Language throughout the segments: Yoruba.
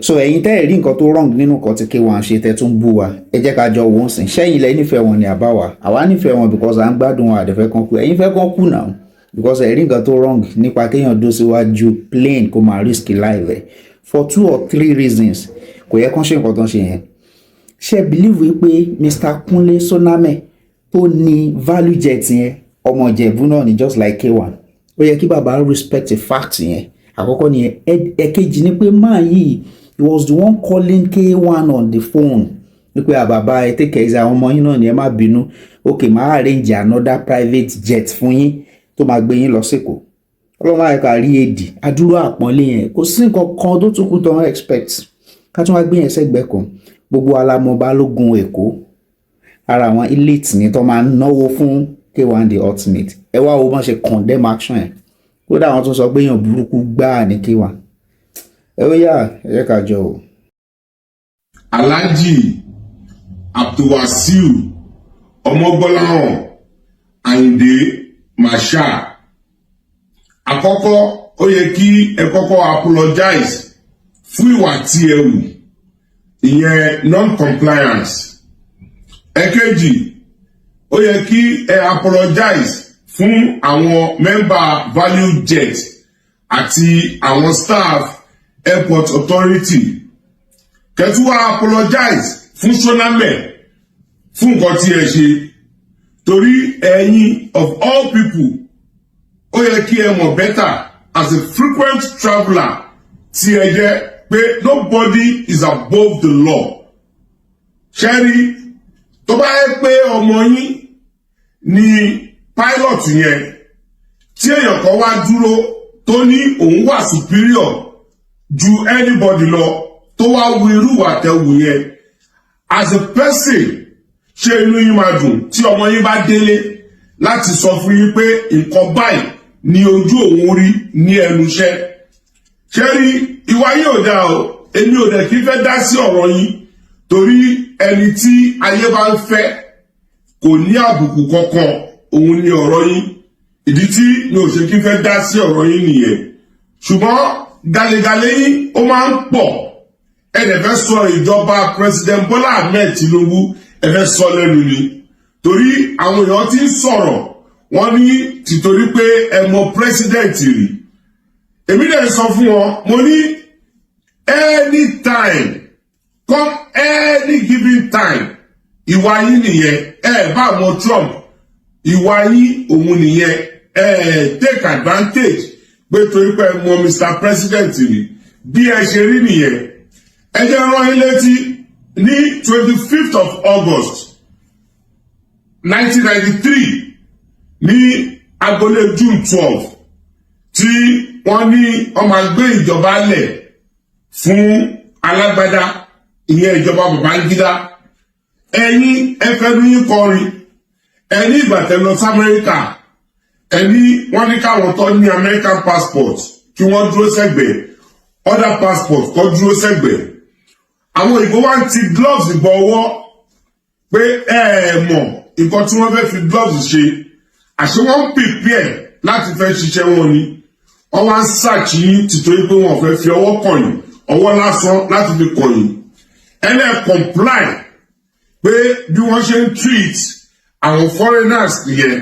So ẹ̀yin tẹ́ ẹ̀ rí nǹkan tó wrong nínú nǹkan tí K1 ṣe, tẹ́ tún bú wa, ẹ jẹ́ ká jọ wò ó sìn. Ṣẹ́yìn lẹ nífẹ̀ẹ́ wọn ni àbá wa? Àwa nífẹ̀ẹ́ wọn because à ń gbádùn wọn, àdẹ̀fẹ́ kan kú. Ẹ̀yin fẹ́ kan kú náà because ẹ̀ rí nǹkan tó wrong nípa kéèyàn dó síwájú plane, kó máa risk life ẹ̀ for two or three reasons. Kò yẹ kán ṣe nǹkan tó ń ṣe yẹn. Ṣe believe wípé Mr. Kunle Soname tó ní Value Jet yẹn, ọmọ Ìjẹ̀bú náà ni, just like K1? Ó yẹ kí bàbá respect the fact yẹn. Àkọ́kọ́ nìyẹn. Ẹ̀kejì ni pé máa yìí, he was the one calling K1 on the phone wípé, "Àbàbà, ẹ take care, àwọn ọmọ yín náà ni, ẹ má bínú. Ok, máa arrange another private jet fún yín tó máa gbé yín lọ sÉkòó." Ọlọ́run máa ká rí èdè adúrú àpọ́nlé yẹn. Kò sí nǹkan kan tó tún kú tó ń expect. Ká tún wá gbé yẹn sẹ́gbẹ̀ẹ́ kan, gbogbo alamọ Balógun Èkó, ara àwọn elite ni tó máa ń náwó fún K1 The Ultimate. Ẹ wá wo bọ́n ṣe condemn action yẹn. Kódà àwọn tún sọ pé èèyàn burúkú gbáà ní K1. Ẹ ó yà, ẹ jẹ́ ká jọ o. Alhaji Abdulwasiu Ọmọgbọ́láhàn Ayinde Marshal, àkọ́kọ́, ó yẹ kí ẹ kọ́kọ́ apologize fún ìwà tí ẹ hù, ìyẹn non-compliance. Ẹ̀kejì, ó yẹ kí ẹ apologize fún àwọn member Value Jet àti àwọn staff airport authority. Kẹ́ tún wá apologize fún Soname fún nǹkan tí ẹ ṣe, torí ẹ̀yin of all people, ó yẹ kí ẹ mọ̀ better as a frequent traveller tí ẹ jẹ́ pé nobody is above the law. Ṣẹ́rí, tó bá yẹ pé ọmọ yín ni pilot yẹn, tí èèyàn kan wá dúró tó ní òun wà superior ju anybody lọ, tó wá wu irú ìwà tẹ́wù yẹn, as a person, ṣé inú yín máa dùn tí ọmọ yín bá délé láti sọ fún yín pé nǹkan báyìí ni ojú òun rí ní ẹnu iṣẹ́? Ṣé rí, ìwà yín ò dáa o. Èmi ò dẹ̀ kí fẹ́ dá sí ọ̀rọ̀ yín, torí ẹni tí ayé bá ń fẹ́ kò ní àbùkù kankan, òun ni ọ̀rọ̀ yín. Ìdí tí mi ò ṣe kí fẹ́ dá sí ọ̀rọ̀ yín nìyẹn. Ṣùgbọ́n galegale yín, ó máa ń pọ̀. Ẹ dẹ̀ fẹ́ sọ ìjọba President Bola Ahmed Tinubu, ẹ fẹ́ sọ lẹ́nu ni, torí àwọn èèyàn ti ń sọ̀rọ̀, wọ́n ní tìtorí pé ẹ mọ president rí. Èmi dẹ̀ sọ fún wọn, mo ní anytime come, any given time, ìwà yín nìyẹn. Ẹ bá mọ Trump, ìwà yín òun nìyẹn. Ẹ take advantage pé torí pé ẹ mọ Mr President rí. Bí ẹ ṣe rí nìyẹn. Ẹ jẹ́ rán yín létí, ní 25th of August 1993, ní agboolé June 12, tí wọ́n ní wọ́n máa gbé ìjọba lẹ̀ fún alágbádá, ìyẹn ìjọba Babangida, ẹ̀yin ẹ fẹnu yín kọrin. Ẹni ìgbà tẹ́ lọ sí Amẹ́ríkà, ẹni wọ́n ní káwọn tó ní American passport kí wọ́n dúró sẹ́gbẹ̀ẹ́, other passport kó dúró sẹ́gbẹ̀ẹ́. Àwọn òyìnbó wá ń ti gloves bọ ọwọ́ pé ẹ ẹ mọ̀ nǹkan tí wọ́n fẹ́ fi gloves ṣe. Àṣé wọ́n ń prepare láti fẹ́ ṣiṣẹ́ wọn ni. Wọ́n wá ń search yín tìtorí pé wọ́n fẹ́ fi ọwọ́ kàn yín, ọwọ́ lásán láti fi kàn yín. Ẹlẹ́ comply pé bí wọ́n ṣe ń treat àwọn foreigners nìyẹn,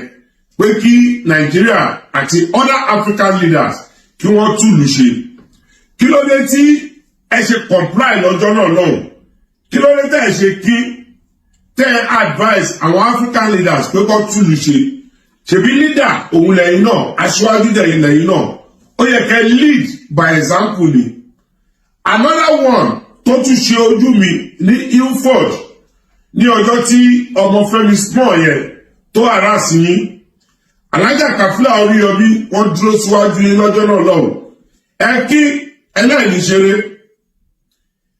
pé kí Nàìjíríà àti other African leaders kí wọ́n túlù ṣe. Kí ló dé tí ẹ ṣe comply lọ́jọ́ náà lọ́hùn? Kí ló dé tẹ́ ẹ ṣe kí tẹ́ ẹ advice àwọn African leaders pé kó túlù ṣe? Ṣèbí leader òun lẹ́yìn náà, aṣíwájú dẹ̀yìn lẹ́yìn náà, ó yẹ kẹ́ lead by example ni. Another one tó tún ṣe ojú mi ní Ilford, ní ọjọ́ tí ọmọ Fẹ́mi Small yẹn tó harass yín, Alájà Kàfílà Oríyọmí, wọ́n dúró síwájú yín lọ́jọ́ náà lọ́hùn. Ẹ kí ẹlẹ́ẹ̀ní ṣeré.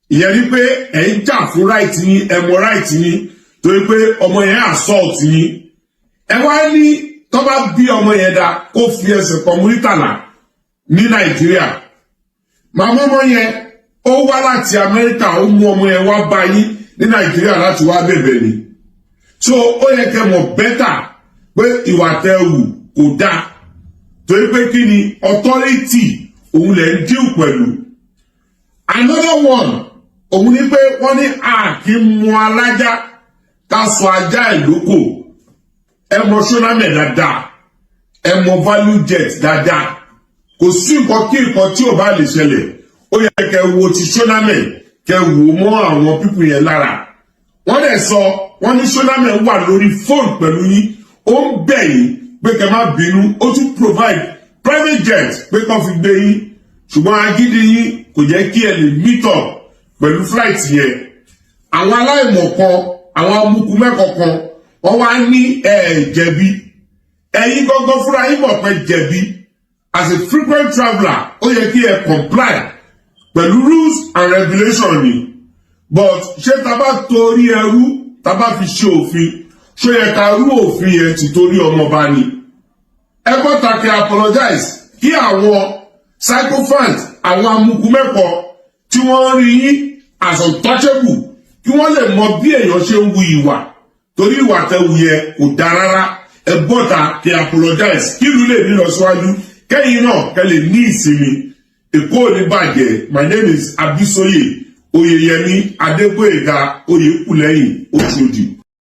Ìyẹn ni pé ẹ̀ ń jà fún right yín, ẹ mọ right yín, torí pé ọmọ yẹn assault yín. Ẹ wá ní tó bá bí ọmọ yẹn dá, kó fi ẹsẹ̀ kan Múrítàlá ní Nàìjíríà. Màmá ọmọ yẹn, ó wá láti Amẹ́ríkà, ó mú ọmọ yẹn wá bá yín ní Nàìjíríà láti wá bẹ̀bẹ̀ ni. So ó yẹ kẹ́ mọ̀ better pé ìwà tẹ́ wù kò dáa, torí pé kí ni, authority òun lẹ̀ ń deal pẹ̀lú. Another one, òun ni pé wọ́n ní a kì í mú alájá ká sọ ajá ẹ̀ lóko. Ẹ mọ Ṣónámẹ̀ dáadáa, ẹ mọ Value Jet dáadáa. Kò sí nǹkan kí nǹkan tí ò bá lè ṣẹlẹ̀, ó yẹ kẹ́ wo ti Ṣónámẹ̀, kẹ́ wò mọ́ àwọn people yẹn lára. Wọ́n dẹ̀ sọ, wọ́n ní Ṣónámẹ̀ wà lórí fóònù pẹ̀lú yín, ó ń bẹ̀ yín pé kẹ́ má bínú, ó tún provide private jet pé kó fi gbé yín, ṣùgbọ́n agídí yín kò jẹ́ kí ẹ lè meet up pẹ̀lú flight yẹn. Àwọn aláìmọ̀ kan, àwọn amukú mẹ́kọ̀ọ́ kan, wọ́n wá ní ẹ̀ jẹ̀bi. Ẹ̀yin gangan fúnra yín mọ̀ pé jẹ̀bi. As a frequent traveller, ó yẹ kí ẹ comply pẹ̀lú rules and regulation ni. But ṣé ta bá torí ẹrú ta bá fi ṣe òfin, ṣó yẹ ká rú òfin yẹn ti torí ọmọọba ni? Ẹ bọ́ta kẹ́ apologize, kí àwọn sycophant, àwọn amukú mẹ́kọ̀ọ́ tí wọ́n rí yín as untouchable, kí wọ́n lè mọ bí èèyàn ṣe ń wu ìwà, torí ìwà tẹ́wù yẹn kò dáa rárá. Ẹ bọ́ta kẹ́ apologize, kí ìlú lè ní lọ síwájú, kẹ́yìn náà kẹ́ lè ní ìsinmi. Èkó ò ní bàjẹ́. My name is Abisoye Oyeyemi Adégbóyèga Oyèkúlẹ́yìn Oṣòdì.